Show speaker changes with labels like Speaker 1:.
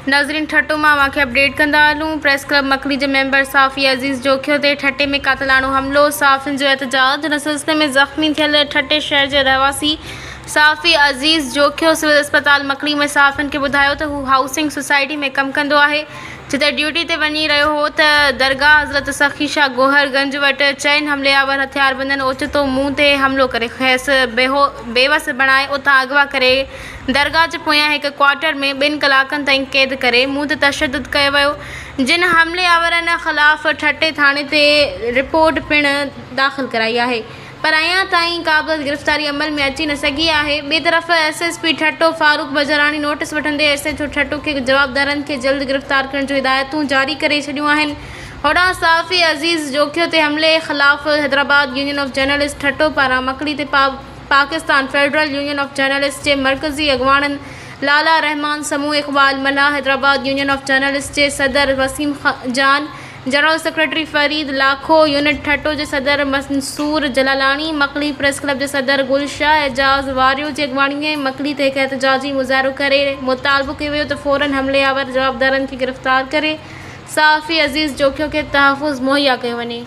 Speaker 1: ناظرين ٺٽو مان اوهان کي اپڊيٽ ڪندا هلون پريس ڪلب مڪلي جي ميمبر صحافي عزيز جوکيو تي ٺٽي ۾ قاتلاڻو حملو صحافين جو احتجاج ان سلسلي ۾ زخمي ٿيل ٺٽي شهر جي رهواسي صحافي عزيز جوکيو سول اسپتال مڪلي ۾ صحافين کي ٻڌايو ته هو هائوسنگ سوسائٽي ۾ ڪم ڪندو آهي جتي ڊيوٽي تي وڃي رهيو هو ته درگاهه حضرت سخي شاهه گوهر گنج وٽ چئن حملي آور هٿياربندن اوچتو منهن تي حملو ڪري کيس بيوس بڻائي اتان اغوا ڪري درگاهه جي پويان هڪ ڪوارٽر ۾ ٻن ڪلاڪن تائين قيد ڪري منهن تي تشدد ڪيو ويو جن حملي آورن خلاف ٺٽي ٿاڻي تي رپورٽ پڻ داخل ڪرائي آهي. پر اڃا تائين ڪابه گرفتاري عمل ۾ اچي نه سگهي آهي. ٻئي طرف S S P Thatta Farooq Bijarani notice وٺندي ايس ايڇ او ٺٽو کي جوابدارن کي جلد گرفتار ڪرڻ جون هدايتون جاري ڪري ڇڏيون آهن. هوڏانهن صحافي عزيز جوکيو تي حملي خلاف Hyderabad union of journalist Thatta پاران مڪلي تي Pakistan federal union of journalist جي مرڪزي اڳواڻن لالا رحمان سمون، اقبال ملاح، حيدرآباد يونين آف جرنلسٽ جي صدر Waseem Jan, general secretary Farid Lakho, unit Thatta جي صدر منصور جلالاڻي، مڪلي پريس ڪلب جي صدر گل شاهه اعجاز واريو جي اڳواڻي ۾ مڪلي تي هڪ احتجاجي مظاهرو ڪري مطالبو ڪيو ويو ته فورن حملي آور جوابدارن کي گرفتار ڪري صحافي عزيز جوکيو کي تحفظ مهيا ڪيو وڃي.